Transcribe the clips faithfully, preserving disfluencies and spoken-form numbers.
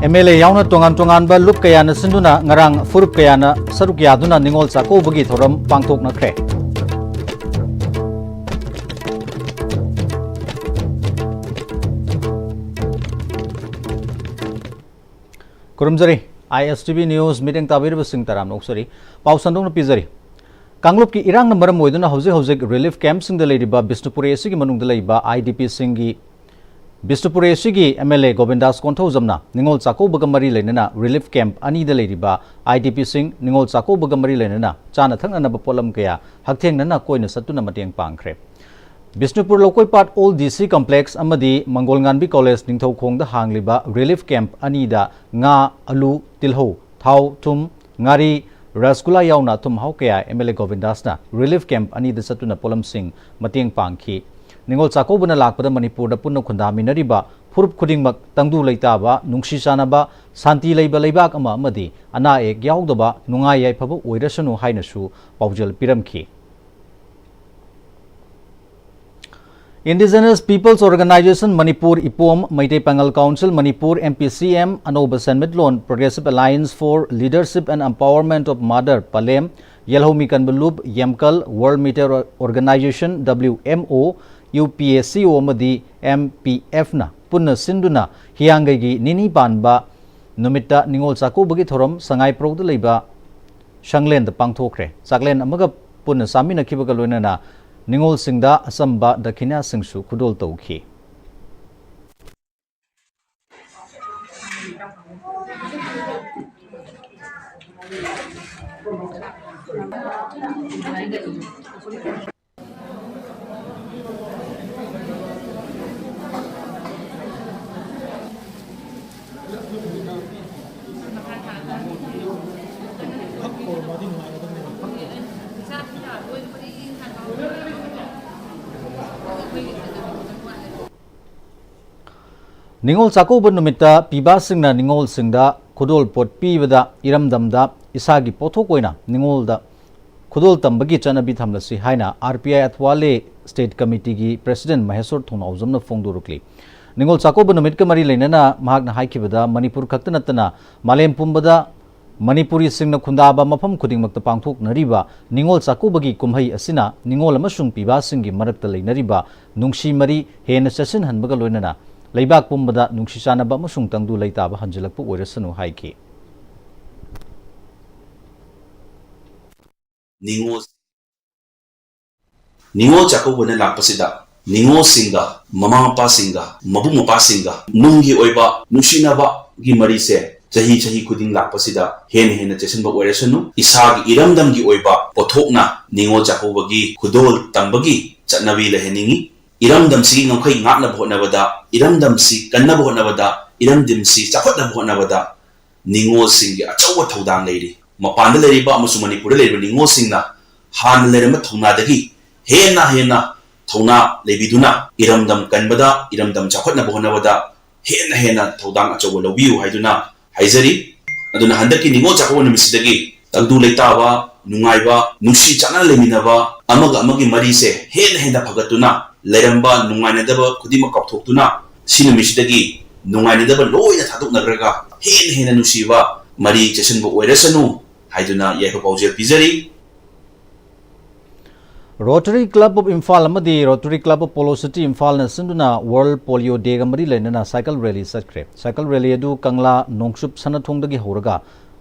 M L ꯑꯦ ꯌꯥꯎꯅ ꯇꯣꯉꯥꯟ ꯇꯣꯉꯥꯟꯕ ꯂꯨꯞ ꯀꯌꯥꯅ ꯁꯤꯟꯗꯨꯅ ꯉꯔꯥꯡ ꯐꯨꯔꯨꯞ ꯀꯌꯥꯅ ꯁꯔꯨꯛ ꯌꯥꯗꯨꯅ ꯅꯤꯉꯣꯜ ꯆꯥꯛꯀꯧꯕꯒꯤ ꯊꯧꯔꯝ ꯄꯥꯡꯊꯣꯛꯅꯈ꯭ꯔꯦ꯫ ꯈꯨꯔꯨꯝꯖꯔꯤ꯫ ꯑꯥꯏ ꯑꯦꯁ ꯇꯤ ꯚꯤ ꯅ꯭ꯌꯨꯁ ꯃꯤꯠꯌꯦꯡ ꯇꯥꯕꯤꯔꯤꯕꯁꯤꯡ ꯇꯔꯥꯝꯅ ꯑꯣꯛꯆꯔꯤ꯫ ꯄꯥꯎ ꯁꯟꯗꯣꯛꯅ ꯄꯤꯖꯔꯤ꯫ ꯀꯥꯡꯂꯨꯞꯀꯤ ꯏꯔꯥꯡꯅ ꯃꯔꯝ ꯑꯣꯏꯗꯨꯅ ꯍꯧꯖꯤꯛ ꯍꯧꯖꯤꯛ ꯔꯤꯂꯤꯐ ꯀꯦꯝꯞꯁꯤꯡꯗ ꯂꯩꯔꯤꯕ ꯕꯤꯁꯅꯨꯄꯨꯔ ꯑꯦ ꯁꯤꯒꯤ ꯃꯅꯨꯡꯗ ꯂꯩꯕ ꯑꯥꯏ ꯗꯤ ꯄꯤꯁꯤꯡꯒꯤ, ꯕꯤꯁꯅꯨꯄꯨꯔ ꯑꯦ ꯁꯤꯒꯤ ꯑꯦꯝ ꯑꯦꯜ ꯑꯦ ꯒꯣꯕꯤꯟꯗꯥꯁ ꯀꯣꯟꯊꯧꯖꯝꯅ ꯅꯤꯉꯣꯜ ꯆꯥꯛꯀꯧꯕꯒ ꯃꯔꯤ ꯂꯩꯅꯅ ꯔꯤꯂꯤꯐ ꯀꯦꯝꯞ ꯑꯅꯤꯗ ꯂꯩꯔꯤꯕ ꯑꯥꯏ ꯗꯤ ꯄꯤꯁꯤꯡ ꯅꯤꯉꯣꯜ ꯆꯥꯛꯀꯧꯕꯒ ꯃꯔꯤ ꯂꯩꯅꯅ ꯆꯥꯅ ꯊꯛꯅꯅꯕ ꯄꯣꯠꯂꯝ ꯀꯌꯥ ꯍꯛꯊꯦꯡꯅꯅ ꯀꯣꯏꯅ ꯆꯠꯇꯨꯅ ꯃꯇꯦꯡ ꯄꯥꯡꯈ꯭ꯔꯦ꯫ ꯕꯤꯁꯅꯨꯄꯨꯔ ꯂꯧꯀꯣꯏꯄꯥꯠ ꯑꯣꯜ ꯗꯤ ꯁꯤ ꯀꯝꯄ꯭ꯂꯦꯛꯁ ꯑꯃꯗꯤ ꯃꯪꯒꯣꯜꯉꯥꯟꯕꯤ ꯀꯣꯂꯦꯖ ꯅꯤꯡꯊꯧꯈꯣꯡꯗ ꯍꯥꯡꯂꯤꯕ ꯔꯤꯂꯤꯐ ꯀꯦꯝꯞ ꯑꯅꯤꯗ ꯉꯥ, ꯑꯂꯨ, ꯇꯤꯜꯍꯧ, ꯊꯥꯎ, ꯊꯨꯝ, ꯉꯥꯔꯤ, ꯔꯁꯒꯨꯂꯥ ꯌꯥꯎꯅ ꯑꯊꯨꯝ ꯑꯍꯥꯎ ꯀꯌꯥ ꯑꯦꯝ ꯑꯦꯜ ꯑꯦ ꯒꯣꯕꯤꯟꯗꯥꯁꯅ ꯔꯤꯂꯤꯐ ꯀꯦꯝꯞ ꯑꯅꯤꯗ ꯆꯠꯇꯨꯅ ꯄꯣꯠꯂꯝꯁꯤꯡ ꯃꯇꯦꯡ ꯄꯥꯡꯈꯤ꯫ ꯅꯤꯉꯣꯜ ꯆꯥꯛꯀꯧꯕꯅ ꯂꯥꯛꯄꯗ ꯃꯅꯤꯄꯨꯔꯗ ꯄꯨꯟꯅ ꯈꯨꯟꯗꯥꯃꯤꯟꯅꯔꯤꯕ ꯐꯨꯔꯨꯞ ꯈꯨꯗꯤꯡꯃꯛ ꯇꯪꯗꯨ ꯂꯩꯇꯥꯕ, ꯅꯨꯡꯁꯤ ꯆꯥꯟꯅꯕ, ꯁꯥꯟꯇꯤ ꯂꯩꯕ ꯂꯩꯕꯥꯛ ꯑꯃ ꯑꯃꯗꯤ ꯑꯅꯥ ꯑꯌꯦꯛ ꯌꯥꯎꯗꯕ ꯅꯨꯡꯉꯥꯏ ꯌꯥꯏꯐꯕ ꯑꯣꯏꯔꯁꯅꯨ ꯍꯥꯏꯅꯁꯨ ꯄꯥꯎꯖꯦꯜ ꯄꯤꯔꯝꯈꯤ꯫ Indigenous Peoples Organization Manipur, IPOM, Meitei Pangal council Manipur, M P C M, ꯑꯅꯧꯕ ꯁꯦꯟꯃꯤꯠꯂꯣꯟ, Progressive Alliance for Leadership and Empowerment of Mother, ꯄꯂꯦꯝ, ꯌꯦꯜꯍꯧꯃꯤ ꯀꯟꯕ ꯂꯨꯞ, ꯌꯦꯝꯀꯜ, World Meteor Organization, W M O, U P A C O ꯑꯃꯗꯤ M P F ꯅ ꯄꯨꯟꯅ ꯁꯤꯟꯗꯨꯅ ꯍꯤꯌꯥꯡꯒꯩꯒꯤ ꯅꯤꯅꯤ ꯄꯥꯟꯕ ꯅꯨꯃꯤꯠꯇ ꯅꯤꯉꯣꯜ ꯆꯥꯛꯀꯧꯕꯒꯤ ꯊꯧꯔꯝ ꯁꯉꯥꯏꯄ꯭ꯔꯧꯗ ꯂꯩꯕ ꯁꯪꯂꯦꯟꯗ ꯄꯥꯡꯊꯣꯛꯈ꯭ꯔꯦ꯫ ꯆꯥꯛꯂꯦꯟ ꯑꯃꯒ ꯄꯨꯟꯅ ꯆꯥꯃꯤꯟꯅꯈꯤꯕꯒ ꯂꯣꯏꯅꯅ ꯅꯤꯉꯣꯜꯁꯤꯡꯗ ꯑꯆꯝꯕ ꯗꯈꯤꯅꯥꯁꯤꯡꯁꯨ ꯈꯨꯗꯣꯜ ꯇꯧꯈꯤ꯫ ꯅꯤꯉꯣꯜ ꯆꯥꯛꯀꯧꯕ ꯅꯨꯃꯤꯠꯇ ꯄꯤꯕꯥꯁꯤꯡꯅ ꯅꯤꯉꯣꯜꯁꯤꯡꯗ ꯈꯨꯗꯣꯜ ꯄꯣꯠ ꯄꯤꯕꯗ ꯏꯔꯝꯗꯝꯗ ꯏꯁꯥꯒꯤ ꯄꯣꯠꯊꯣꯛ ꯑꯣꯏꯅ ꯅꯤꯉꯣꯜꯗ ꯈꯨꯗꯣꯜ ꯇꯝꯕꯒꯤ ꯆꯠꯅꯕꯤ ꯊꯝꯂꯁꯤ ꯍꯥꯏꯅ R P I Athawale state ꯀꯃꯤꯇꯤꯒꯤ ꯄ꯭ꯔꯦꯁꯤꯗꯦꯟꯠ ꯃꯍꯦꯁꯣꯔ ꯊꯣꯡꯅꯥꯎꯖꯝꯅ ꯐꯣꯡꯗꯣꯔꯛꯂꯤ꯫ ꯅꯤꯉꯣꯜ ꯆꯥꯛꯀꯧꯕ ꯅꯨꯃꯤꯠꯀ ꯃꯔꯤ ꯂꯩꯅꯅ ꯃꯍꯥꯛꯅ ꯍꯥꯏꯈꯤꯕꯗ, ꯃꯅꯤꯄꯨꯔ ꯈꯛꯇ ꯅꯠꯇꯅ ꯃꯥꯂꯦꯝ ꯄꯨꯝꯕꯗ ꯃꯅꯤꯄꯨꯔꯤꯁꯤꯡꯅ ꯈꯨꯟꯗꯥꯕ ꯃꯐꯝ ꯈꯨꯗꯤꯡꯃꯛꯇ ꯄꯥꯡꯊꯣꯛꯅꯔꯤꯕ ꯅꯤꯉꯣꯜ ꯆꯥꯛꯀꯧꯕꯒꯤ ꯀꯨꯝꯍꯩ ꯑꯁꯤꯅ ꯅꯤꯉꯣꯜ ꯑꯃꯁꯨꯡ ꯄꯤꯕꯥꯁꯤꯡꯒꯤ ꯃꯔꯛꯇ ꯂꯩꯅꯔꯤꯕ ꯅꯨꯡꯁꯤ ꯃꯔꯤ ꯍꯦꯟꯅ ꯆꯦꯠꯁꯤꯟꯍꯟꯕꯒ ꯂꯣꯏꯅꯅ ꯂꯩꯕꯥꯛ ꯄꯨꯝꯕꯗ ꯅꯨꯡꯁꯤ ꯆꯥꯟꯅꯕ ꯑꯃꯁꯨꯡ ꯇꯪꯗꯨ ꯂꯩꯇꯥꯕ ꯍꯟꯖꯤꯜꯂꯛꯄ ꯑꯣꯏꯔꯁꯅꯨ ꯍꯥꯏꯈꯤ꯫ ꯅꯤꯉꯣꯜ ꯅꯤꯉꯣꯜ ꯆꯥꯛꯀꯧꯕꯅ ꯂꯥꯛꯄꯁꯤꯗ ꯅꯤꯉꯣꯜꯁꯤꯡꯒ, ꯃꯃꯥ ꯃꯄꯥꯁꯤꯡꯒ, ꯃꯕꯨꯡ ꯃꯧꯄ꯭ꯋꯥꯁꯤꯡꯒ ꯅꯨꯡꯒꯤ ꯑꯣꯏꯕ ꯅꯨꯡꯁꯤꯅꯕꯒꯤ ꯃꯔꯤꯁꯦ ꯆꯍꯤ ꯆꯍꯤ ꯈꯨꯗꯤꯡ ꯂꯥꯛꯄꯁꯤꯗ ꯍꯦꯟꯅ ꯍꯦꯟꯅ ꯆꯦꯠꯁꯤꯟꯕ ꯑꯣꯏꯔꯁꯅꯨ꯫ ꯏꯁꯥꯒꯤ ꯏꯔꯝꯗꯝꯒꯤ ꯑꯣꯏꯕ ꯄꯣꯠꯊꯣꯛꯅ ꯅꯤꯉꯣꯜ ꯆꯥꯛꯀꯧꯕꯒꯤ ꯈꯨꯗꯣꯜ ꯇꯝꯕꯒꯤ ꯆꯠꯅꯕꯤ ꯂꯩꯍꯟꯅꯤꯡꯏ꯫ ꯏꯔꯝꯗꯝꯁꯤꯒꯤ ꯉꯝꯈꯩ ꯉꯥꯛꯅꯕ ꯍꯣꯠꯅꯕꯗ, ꯏꯔꯝꯗꯝꯁꯤ ꯀꯟꯅꯕ ꯍꯣꯠꯅꯕꯗ, ꯏꯔꯝꯗꯝꯁꯤ ꯆꯥꯎꯈꯠꯅꯕ ꯍꯣꯠꯅꯕꯗ ꯅꯤꯉꯣꯜꯁꯤꯡꯒꯤ ꯑꯆꯧꯕ ꯊꯧꯗꯥꯡ ꯂꯩꯔꯤ꯫ ꯃꯄꯥꯟꯗ ꯂꯩꯔꯤꯕ ꯑꯃꯁꯨꯡ ꯃꯅꯤꯄꯨꯔꯗ ꯂꯩꯔꯤꯕ ꯅꯤꯉꯣꯜꯁꯤꯡꯅ ꯍꯥꯟꯅ ꯂꯩꯔꯝꯕ ꯊꯧꯅꯥꯗꯒꯤ ꯍꯦꯟꯅ ꯍꯦꯟꯅ ꯊꯧꯅꯥ ꯂꯩꯕꯤꯗꯨꯅ ꯏꯔꯝꯗꯝ ꯀꯟꯕꯗ, ꯏꯔꯝꯗꯝ ꯆꯥꯎꯈꯠꯅꯕ ꯍꯣꯠꯅꯕꯗ ꯍꯦꯟꯅ ꯍꯦꯟꯅ ꯊꯧꯗꯥꯡ ꯑꯆꯧꯕ ꯂꯧꯕꯤꯌꯨ ꯍꯥꯏꯗꯨꯅ ꯍꯥꯏꯖꯔꯤ꯫ ꯑꯗꯨꯅ ꯍꯟꯗꯛꯀꯤ ꯅꯤꯉꯣꯜ ꯆꯥꯛꯀꯧꯕ ꯅꯨꯃꯤꯠꯁꯤꯗꯒꯤ ꯇꯪꯗꯨ ꯂꯩꯇꯥꯕ, ꯅꯨꯡꯉꯥꯏꯕ, ꯅꯨꯡꯁꯤ ꯆꯥꯟꯅꯅ ꯂꯩꯃꯤꯟꯅꯕ, ꯑꯃꯒ ꯑꯃꯒꯤ ꯃꯔꯤꯁꯦ ꯍꯦꯟꯅ ꯍꯦꯟꯅ ꯐꯒꯠꯇꯨꯅ, ꯂꯩꯔꯝꯕ ꯅꯨꯡꯉꯥꯏꯅꯗꯕ ꯈꯨꯗꯤꯡꯃꯛ ꯀꯥꯎꯊꯣꯛꯇꯨꯅ, ꯁꯤ ꯅꯨꯃꯤꯠꯁꯤꯗꯒꯤ ꯅꯨꯡꯉꯥꯏꯅꯗꯕ ꯂꯣꯏꯅ ꯊꯥꯗꯣꯛꯅꯈ꯭ꯔꯒ ꯍꯦꯟꯅ ꯍꯦꯟꯅ ꯅꯨꯡꯁꯤꯕ ꯃꯔꯤ ꯆꯦꯁꯤꯟꯕ ꯑꯣꯏꯔꯁꯅꯨ ꯍꯥꯏꯗꯨꯅ ꯌꯥꯏꯐ ꯄꯥꯎꯖꯦꯜ ꯄꯤꯖꯔꯤ꯫ Rotary Club of Imphal ꯑꯃꯗꯤ Rotary Club of Polo City ꯏꯝꯐꯥꯜꯅ ꯁꯤꯟꯗꯨꯅ World Polio Day ꯒ ꯃꯔꯤ ꯂꯩꯅꯅ cycle rally ꯆꯠꯈ꯭ꯔꯦ꯫ Cycle rally ꯑꯗꯨ ꯀꯪꯂꯥ ꯅꯣꯡꯆꯨꯞ ꯁꯅꯊꯣꯡꯗꯒꯤ ꯍꯧꯔꯒ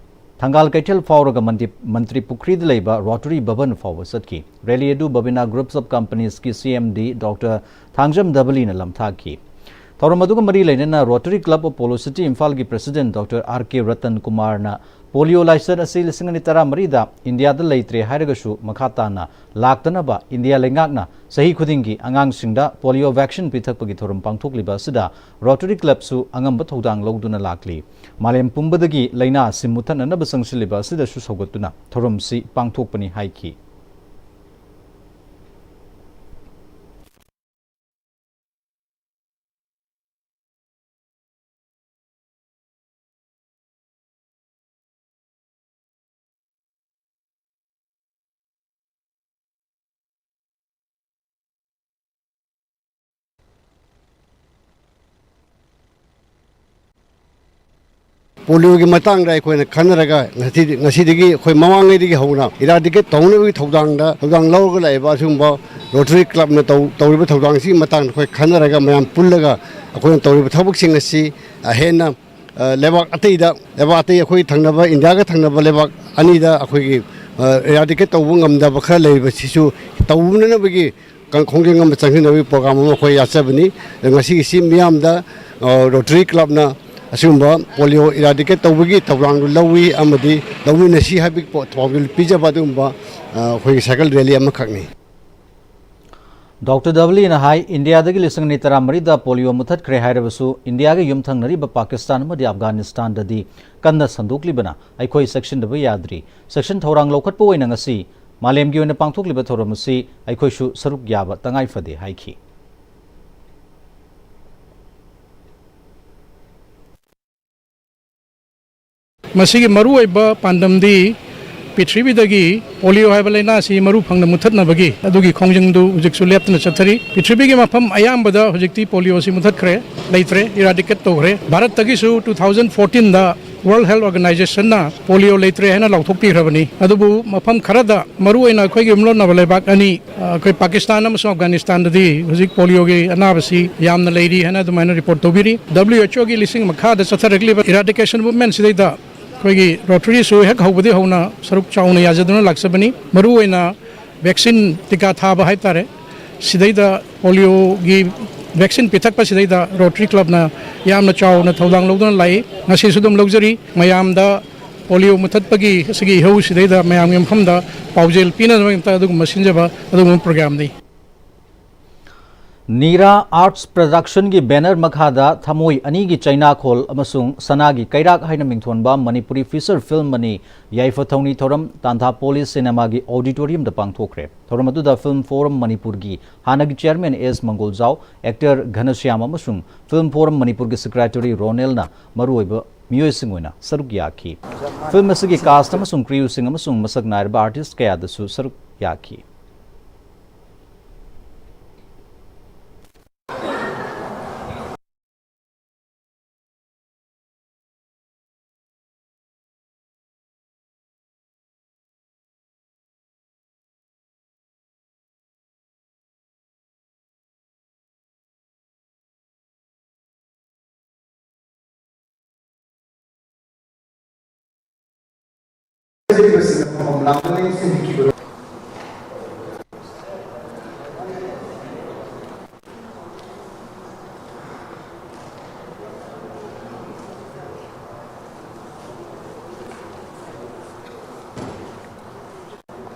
ꯊꯪꯒꯥꯜ ꯀꯩꯊꯦꯜ ꯐꯥꯎꯔꯒ ꯃꯟꯗꯤ-, ꯃꯟꯇ꯭ꯔꯤ ꯄꯨꯈ꯭ꯔꯤꯗ ꯂꯩꯕ Rotary ꯚꯕꯟ ꯐꯥꯎꯕ ꯆꯠꯈꯤ꯫ Rally ꯑꯗꯨ Babina Groups of Companies ꯀꯤ C M D Doctor Thangjam ꯗꯕꯂꯤꯅ ꯂꯝꯊꯥꯈꯤ꯫ ꯊꯧꯔꯝ ꯑꯗꯨꯒ ꯃꯔꯤ ꯂꯩꯅꯅ Rotary Club of Polo City ꯏꯝꯐꯥꯜꯒꯤ President Doctor R K Ratan ꯀꯨꯃꯥꯔꯅ polio ꯂꯥꯏꯆꯠ ꯑꯁꯤ ꯂꯤꯁꯤꯡ ꯑꯅꯤ ꯇꯔꯥꯃꯔꯤꯗ ꯏꯟꯗꯤꯌꯥꯗ ꯂꯩꯇ꯭ꯔꯦ ꯍꯥꯏꯔꯒꯁꯨ ꯃꯈꯥ ꯇꯥꯅ ꯂꯥꯛꯇꯅꯕ ꯏꯟꯗꯤꯌꯥ ꯂꯩꯉꯥꯛꯅ ꯆꯍꯤ ꯈꯨꯗꯤꯡꯒꯤ ꯑꯉꯥꯡꯁꯤꯡꯗ polio vaccine ꯄꯤꯊꯛꯄꯒꯤ ꯊꯧꯔꯝ ꯄꯥꯡꯊꯣꯛꯂꯤꯕ ꯑꯁꯤꯗ Rotary Club ꯁꯨ ꯑꯉꯝꯕ ꯊꯧꯗꯥꯡ ꯂꯧꯗꯨꯅ ꯂꯥꯛꯂꯤ꯫ ꯃꯥꯂꯦꯝ ꯄꯨꯝꯕꯗꯒꯤ ꯂꯥꯏꯅꯥ ꯑꯁꯤ ꯃꯨꯠꯊꯠꯅꯅꯕ ꯆꯪꯁꯤꯜꯂꯤꯕ ꯑꯁꯤꯗꯁꯨ ꯁꯧꯒꯠꯇꯨꯅ ꯊꯧꯔꯝꯁꯤ ꯄꯥꯡꯊꯣꯛꯄꯅꯤ ꯍꯥꯏꯈꯤ꯫ ꯄꯣꯂꯤꯑꯣꯒꯤ ꯃꯇꯥꯡꯗ ꯑꯩꯈꯣꯏꯅ ꯈꯟꯅꯔꯒ ꯉꯁꯤꯗꯤ, ꯉꯁꯤꯗꯒꯤ ꯑꯩꯈꯣꯏ ꯃꯃꯥꯡꯉꯩꯗꯒꯤ ꯍꯧꯅ ꯏꯔꯥꯗꯤꯀꯦꯠ ꯇꯧꯅꯕꯒꯤ ꯊꯧꯗꯥꯡꯗ ꯊꯧꯗꯥꯡ ꯂꯧꯔꯒ ꯂꯥꯛꯏꯕ ꯑꯁꯤꯒꯨꯝꯕ ꯔꯣꯇꯔꯤ ꯀ꯭ꯂꯕꯅ ꯇꯧ-, ꯇꯧꯔꯤꯕ ꯊꯧꯗꯥꯡꯁꯤꯒꯤ ꯃꯇꯥꯡꯗ ꯑꯩꯈꯣꯏ ꯈꯟꯅꯔꯒ ꯃꯌꯥꯝ ꯄꯨꯜꯂꯒ ꯑꯩꯈꯣꯏꯅ ꯇꯧꯔꯤꯕ ꯊꯕꯛꯁꯤꯡ ꯑꯁꯤ, ꯑ, ꯍꯦꯟꯅ, ꯑ, ꯂꯩꯕꯥꯛ ꯑꯇꯩꯗ, ꯂꯩꯕꯥꯛ ꯑꯇꯩ ꯑꯩꯈꯣꯏ ꯊꯪꯅꯕ, ꯏꯟꯗꯤꯌꯥꯒ ꯊꯪꯅꯕ ꯂꯩꯕꯥꯛ ꯑꯅꯤꯗ ꯑꯩꯈꯣꯏꯒꯤ, ꯑ, ꯏꯔꯥꯗꯤꯀꯦꯠ ꯇꯧꯕ ꯉꯝꯗꯕ ꯈꯔ ꯂꯩꯔꯤꯕꯁꯤꯁꯨ ꯇꯧꯅꯅꯕꯒꯤ ꯀ-, ꯈꯣꯡꯖꯪ ꯑꯃ ꯆꯪꯁꯤꯟꯅꯕꯒꯤ ꯄ꯭ꯔꯣꯒ꯭ꯔꯥꯝ ꯑꯃ ꯑꯩꯈꯣꯏ ꯌꯥꯠꯆꯕꯅꯤ꯫ ꯑꯗ ꯉꯁꯤꯒꯤꯁꯤ ꯃꯤꯌꯥꯝꯗ, ꯑ, ꯔꯣꯇꯔꯤ ꯀ꯭ꯂꯕꯅ ꯑꯁꯤꯒꯨꯝꯕ ꯄꯣꯂꯤꯑꯣ ꯏꯔꯥꯗꯤꯀꯦꯠ ꯇꯧꯕꯒꯤ ꯊꯧꯗꯥꯡꯗꯨ ꯂꯧꯏ ꯑꯃꯗꯤ ꯂꯧꯃꯤꯟꯅꯁꯤ ꯍꯥꯏꯕꯒꯤ ꯄꯣ-, ꯄꯥꯎꯖꯦꯜ ꯄꯤꯖꯕ ꯑꯗꯨꯒꯨꯝꯕ, ꯑ, ꯑꯩꯈꯣꯏꯒꯤ ꯁꯥꯏꯀꯜ ꯔꯦꯂꯤ ꯑꯃꯈꯛꯅꯤ꯫ ꯗꯣꯛꯇꯔ ꯗꯕꯂꯤꯅ ꯍꯥꯏ, ꯏꯟꯗꯤꯌꯥꯗꯒꯤ ꯂꯤꯁꯤꯡ ꯑꯅꯤ ꯇꯔꯥꯃꯔꯤꯗ ꯄꯣꯂꯤꯑꯣ ꯃꯨꯊꯠꯈ꯭ꯔꯦ ꯍꯥꯏꯔꯕꯁꯨ, ꯏꯟꯗꯤꯌꯥꯒ ꯌꯨꯝꯊꯪꯅꯔꯤꯕ ꯄꯥꯀꯤꯁꯇꯥꯟ ꯑꯃꯗꯤ ꯑꯐꯒꯥꯅꯤꯁꯇꯥꯟꯗꯗꯤ ꯀꯟꯅ ꯁꯟꯗꯣꯛꯂꯤꯕꯅ ꯑꯩꯈꯣꯏ ꯆꯦꯛꯁꯤꯟꯗꯕ ꯌꯥꯗ꯭ꯔꯤ꯫ ꯆꯦꯛꯁꯤꯟ ꯊꯧꯔꯥꯡ ꯂꯧꯈꯠꯄ ꯑꯣꯏꯅ ꯉꯁꯤ ꯃꯥꯂꯦꯝꯒꯤ ꯑꯣꯏꯅ ꯄꯥꯡꯊꯣꯛꯂꯤꯕ ꯊꯧꯔꯝ ꯑꯁꯤ ꯑꯩꯈꯣꯏꯁꯨ ꯁꯔꯨꯛ ꯌꯥꯕ ꯇꯉꯥꯏ ꯐꯗꯦ ꯍꯥꯏꯈꯤ꯫ ꯃꯁꯤꯒꯤ ꯃꯔꯨꯑꯣꯏꯕ ꯄꯥꯟꯗꯝꯗꯤ ꯄ꯭ꯔꯤꯊꯤꯕꯤꯗꯒꯤ ꯄꯣꯂꯤꯑꯣ ꯍꯥꯏꯕ ꯂꯥꯏꯅꯥ ꯑꯁꯤ ꯃꯔꯨ ꯐꯪꯅ ꯃꯨꯠꯊꯠꯅꯕꯒꯤ ꯑꯗꯨꯒꯤ ꯈꯣꯡꯖꯪꯗꯨ ꯍꯧꯖꯤꯛꯁꯨ ꯂꯦꯞꯇꯅ ꯆꯠꯊꯔꯤ꯫ ꯄ꯭ꯔꯤꯊꯤꯕꯤꯒꯤ ꯃꯐꯝ ꯑꯌꯥꯝꯕꯗ ꯍꯧꯖꯤꯛꯇꯤ ꯄꯣꯂꯤꯑꯣ ꯑꯁꯤ ꯃꯨꯠꯊꯠꯈ꯭ꯔꯦ, ꯂꯩꯇ꯭ꯔꯦ, ꯏꯔꯥꯗꯤꯀꯦꯠ ꯇꯧꯈ꯭ꯔꯦ꯫ ꯚꯥꯔꯠꯇꯒꯤꯁꯨ two thousand fourteenꯗ World Health Organizationꯅ ꯄꯣꯂꯤꯑꯣ ꯂꯩꯇ꯭ꯔꯦ ꯍꯥꯏꯅ ꯂꯥꯎꯊꯣꯛꯄꯤꯈ꯭ꯔꯕꯅꯤ꯫ ꯑꯗꯨꯕꯨ ꯃꯐꯝ ꯈꯔꯗ, ꯃꯔꯨꯑꯣꯏꯅ ꯑꯩꯈꯣꯏꯒꯤ ꯌꯨꯝꯂꯣꯟꯅꯕ ꯂꯩꯕꯥꯛ ꯑꯅꯤ, ꯑ, ꯑꯩꯈꯣꯏ ꯄꯥꯀꯤꯁꯇꯥꯟ ꯑꯃꯁꯨꯡ ꯑꯐꯒꯥꯅꯤꯁꯇꯥꯟꯗꯗꯤ ꯍꯧꯖꯤꯛ ꯄꯣꯂꯤꯑꯣꯒꯤ ꯑꯅꯥꯕꯁꯤ ꯌꯥꯝꯅ ꯂꯩꯔꯤ ꯍꯥꯏꯅ ꯑꯗꯨꯃꯥꯏꯅ ꯔꯤꯄꯣꯔꯠ ꯇꯧꯕꯤꯔꯤ꯫ WHOꯒꯤ ꯂꯤꯁꯤꯡ ꯃꯈꯥꯗ ꯆꯠꯊꯔꯛꯂꯤꯕ ꯏꯔꯥꯗꯤꯀꯦꯁꯟ ꯃꯨꯚꯃꯦꯟꯁꯤꯗꯩꯗ ꯑꯩꯈꯣꯏꯒꯤ ꯔꯣꯇꯔꯤꯁꯨ ꯍꯦꯛ ꯍꯧꯕꯗꯤ ꯍꯧꯅ ꯁꯔꯨꯛ ꯆꯥꯎꯅ ꯌꯥꯖꯗꯨꯅ ꯂꯥꯛꯆꯕꯅꯤ꯫ ꯃꯔꯨꯑꯣꯏꯅ ꯚꯦꯛꯁꯤꯟ ꯇꯤꯀꯥ ꯊꯥꯕ ꯍꯥꯏ ꯇꯥꯔꯦ, ꯁꯤꯗꯩꯗ ꯄꯣꯂꯤꯑꯣꯒꯤ ꯚꯦꯛꯁꯤꯟ ꯄꯤꯊꯛꯄꯁꯤꯗꯩꯗ ꯔꯣꯇꯔꯤ ꯀ꯭ꯂꯕꯅ ꯌꯥꯝꯅ ꯆꯥꯎꯅ ꯊꯧꯗꯥꯡ ꯂꯧꯗꯨꯅ ꯂꯥꯛꯏ꯫ ꯉꯁꯤꯁꯨ ꯑꯗꯨꯝ ꯂꯧꯖꯔꯤ꯫ ꯃꯌꯥꯝꯗ ꯄꯣꯂꯤꯑꯣ ꯃꯨꯊꯠꯄꯒꯤ ꯑꯁꯤꯒꯤ ꯏꯍꯧꯁꯤꯗꯩꯗ ꯃꯌꯥꯝꯒꯤ ꯃꯐꯝꯗ ꯄꯥꯎꯖꯦꯜ ꯄꯤꯅꯅꯕꯒꯤꯗꯃꯛꯇ ꯑꯗꯨꯒꯨꯝꯕ ꯁꯤꯟꯖꯕ ꯑꯗꯨꯒꯨꯝꯕ ꯄ꯭ꯔꯣꯒ꯭ꯔꯥꯝꯅꯤ꯫ ꯅꯤꯔꯥ ꯑꯥꯔꯠꯁ ꯄ꯭ꯔꯗꯛꯁꯟꯒꯤ ꯕꯦꯅꯔ ꯃꯈꯥꯗ ꯊꯃꯣꯏ ꯑꯅꯤꯒꯤ ꯆꯩꯅꯥꯈꯣꯜ ꯑꯃꯁꯨꯡ ꯁꯅꯥꯒꯤ ꯀꯩꯔꯥꯛ ꯍꯥꯏꯅ ꯃꯤꯡꯊꯣꯟꯕ ꯃꯅꯤꯄꯨꯔꯤ ꯐꯤꯆꯔ ꯐꯤꯜꯝ ꯑꯅꯤ ꯌꯥꯏꯐ ꯊꯧꯅꯤ ꯊꯧꯔꯝ ꯇꯥꯟꯊꯥ ꯄꯣꯂꯤꯁ ꯁꯤꯅꯦꯃꯥꯒꯤ ꯑꯣꯗꯤꯇꯣꯔꯤꯌꯝꯗ ꯄꯥꯡꯊꯣꯛꯈ꯭ꯔꯦ꯫ ꯊꯧꯔꯝ ꯑꯗꯨꯗ ꯐꯤꯜꯝ ꯐꯣꯔꯝ ꯃꯅꯤꯄꯨꯔꯒꯤ ꯍꯥꯟꯅꯒꯤ ꯆꯤꯌꯔꯃꯦꯟ ꯑꯦꯁ ꯃꯪꯒꯣꯜꯖꯥꯎ, ꯑꯦꯛꯇꯔ ꯘꯅꯁ꯭ꯌꯥꯝ ꯑꯃꯁꯨꯡ ꯐꯤꯜꯝ ꯐꯣꯔꯝ ꯃꯅꯤꯄꯨꯔꯒꯤ ꯁꯦꯀ꯭ꯔꯦꯇꯔꯤ ꯔꯣꯅꯦꯜꯅ ꯃꯔꯨꯑꯣꯏꯕ ꯃꯤꯑꯣꯏꯁꯤꯡ ꯑꯣꯏꯅ ꯁꯔꯨꯛ ꯌꯥꯈꯤ꯫ ꯐꯤꯜꯝ ꯑꯁꯤꯒꯤ ꯀꯥꯁꯠ ꯑꯃꯁꯨꯡ ꯀ꯭ꯔꯤꯌꯨꯁꯤꯡ ꯑꯃꯁꯨꯡ ꯃꯁꯛ ꯅꯥꯏꯔꯕ ꯑꯥꯔꯇꯤꯁ ꯀꯌꯥꯗꯁꯨ ꯁꯔꯨꯛ ꯌꯥꯈꯤ꯫ ꯃꯐꯝ ꯂꯥꯡꯗꯨꯅ ꯁꯤꯟꯕꯤꯈꯤꯕ꯫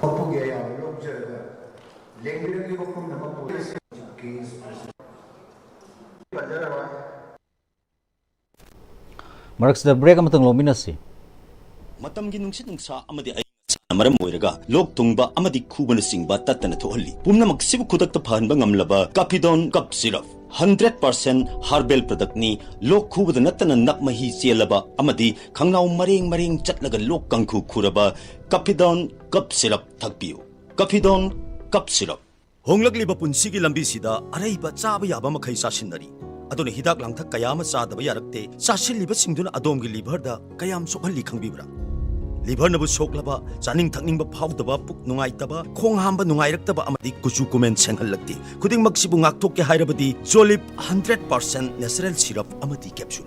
ꯃꯄꯨꯒꯤ ꯑꯌꯥꯕ ꯂꯧꯖꯔꯒ ꯂꯦꯡꯕꯤꯔꯛꯂꯤꯕ ꯄꯨꯝꯅꯃꯛꯄꯨ ꯄꯟꯖꯔꯔꯣꯏ꯫ ꯃꯔꯛꯁꯤꯗ ꯕ꯭ꯔꯦꯛ ꯑꯃꯇꯪ ꯂꯧꯃꯤꯟꯅꯁꯤ꯫ ꯃꯇꯝꯒꯤ ꯅꯨꯡꯁꯤꯠ ꯅꯨꯡꯁꯥ ꯑꯃꯗꯤ ꯑꯏꯪ ꯑꯁꯥꯅ ꯃꯔꯝ ꯑꯣꯏꯔꯒ ꯂꯣꯛ ꯊꯨꯡꯕ ꯑꯃꯗꯤ ꯈꯨꯕꯅꯆꯤꯡꯕ ꯇꯠꯇꯅ ꯊꯣꯛꯍꯜꯂꯤ꯫ ꯄꯨꯝꯅꯃꯛꯁꯤꯕꯨ ꯈꯨꯗꯛꯇ ꯐꯍꯟꯕ ꯉꯝꯂꯕ ꯀꯥꯐꯤꯗꯣꯟ ꯀꯞ ꯁꯤꯔꯞ, ꯍꯟꯗ꯭ꯔꯦꯠ ꯄꯥꯔꯁꯦꯟ ꯍꯥꯔꯕꯦꯜ ꯄ꯭ꯔꯗꯛꯅꯤ꯫ ꯂꯣꯛ ꯈꯨꯕꯗ ꯅꯠꯇꯅ ꯅꯞ ꯃꯍꯤ ꯆꯦꯜꯂꯕ ꯑꯃꯗꯤ ꯈꯪꯅꯥꯎ ꯃꯔꯦꯡ ꯃꯔꯦꯡ ꯆꯠꯂꯒ ꯂꯣꯛ ꯀꯥꯡꯈꯨ ꯈꯨꯔꯕ ꯀꯥꯐꯤꯗꯣꯟ ꯀꯞ ꯁꯤꯔꯞ ꯊꯛꯄꯤꯌꯨ꯫ ꯀꯥꯐꯤꯗꯣꯟ ꯀꯞ ꯁꯤꯔꯞ꯫ ꯍꯣꯡꯂꯛꯂꯤꯕ ꯄꯨꯟꯁꯤꯒꯤ ꯂꯝꯕꯤꯁꯤꯗ ꯑꯔꯩꯕ ꯆꯥꯕ ꯌꯥꯕ ꯃꯈꯩ ꯆꯥꯁꯤꯟꯅꯔꯤ꯫ ꯑꯗꯨꯅ ꯍꯤꯗꯥꯛ ꯂꯥꯡꯊꯛ ꯀꯌꯥ ꯑꯃ ꯆꯥꯗꯕ ꯌꯥꯔꯛꯇꯦ꯫ ꯆꯥꯁꯤꯜꯂꯤꯕꯁꯤꯡꯗꯨꯅ ꯑꯗꯣꯝꯒꯤ ꯂꯤꯚꯔꯗ ꯀꯌꯥꯝ ꯁꯣꯛꯍꯜꯂꯤ ꯈꯪꯕꯤꯕ꯭ꯔꯥ? ꯂꯤꯚꯔꯅꯕꯨ ꯁꯣꯛꯂꯕ, ꯆꯥꯅꯤꯡ ꯊꯛꯅꯤꯡꯕ ꯐꯥꯎꯗꯕ, ꯄꯨꯛ ꯅꯨꯡꯉꯥꯏꯇꯕ, ꯈꯣꯡ ꯍꯥꯝꯕ ꯅꯨꯡꯉꯥꯏꯔꯛꯇꯕ ꯑꯃꯗꯤ ꯀꯨꯆꯨ ꯀꯨꯃꯦꯟ ꯁꯦꯡꯍꯜꯂꯛꯇꯦ꯫ ꯈꯨꯗꯤꯡꯃꯛꯁꯤꯕꯨ ꯉꯥꯛꯊꯣꯛꯀꯦ ꯍꯥꯏꯔꯕꯗꯤ ꯖꯣꯂꯤꯞ ꯍꯟꯗ꯭ꯔꯦꯠ ꯄꯥꯔꯁꯦꯟ ꯅꯦꯆꯔꯦꯜ ꯁꯤꯔꯞ ꯑꯃꯗꯤ capsule.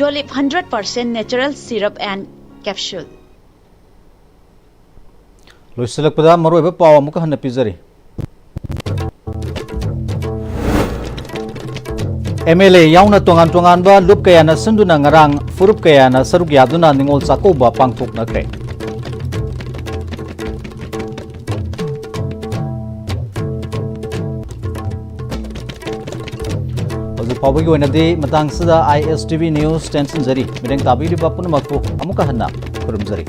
Jolip hundred percent natural syrup and capsule. ꯂꯣꯏꯁꯤꯜꯂꯛꯄꯗ ꯃꯔꯨꯑꯣꯏꯕ ꯄꯥꯎ ꯑꯃꯨꯛꯀ ꯍꯟꯅ ꯄꯤꯖꯔꯤ꯫ ꯑꯦꯝ ꯑꯦꯜ ꯑꯦ ꯌꯥꯎꯅ ꯇꯣꯉꯥꯟ ꯇꯣꯉꯥꯟꯕ ꯂꯨꯞ ꯀꯌꯥꯅ ꯁꯤꯟꯗꯨꯅ ꯉꯔꯥꯡ ꯐꯨꯔꯨꯞ ꯀꯌꯥꯅ ꯁꯔꯨꯛ ꯌꯥꯗꯨꯅ ꯅꯤꯉꯣꯜ ꯆꯥꯛꯀꯧꯕ ꯄꯥꯡꯊꯣꯛꯅꯈ꯭ꯔꯦ꯫ ꯍꯧꯖꯤꯛ ꯐꯥꯎꯕꯒꯤ ꯑꯣꯏꯅꯗꯤ ꯃꯇꯥꯡꯁꯤꯗ ꯑꯥꯏ ꯑꯦꯁ ꯇꯤ ꯚꯤ ꯅ꯭ꯌꯨꯁ ꯇꯦꯟꯁꯤꯟꯖꯔꯤ꯫ ꯃꯤꯠꯌꯦꯡ ꯇꯥꯕꯤꯔꯤꯕ ꯄꯨꯝꯅꯃꯛꯄꯨ ꯑꯃꯨꯛꯀ ꯍꯟꯅ ꯈꯨꯔꯨꯝꯖꯔꯤ꯫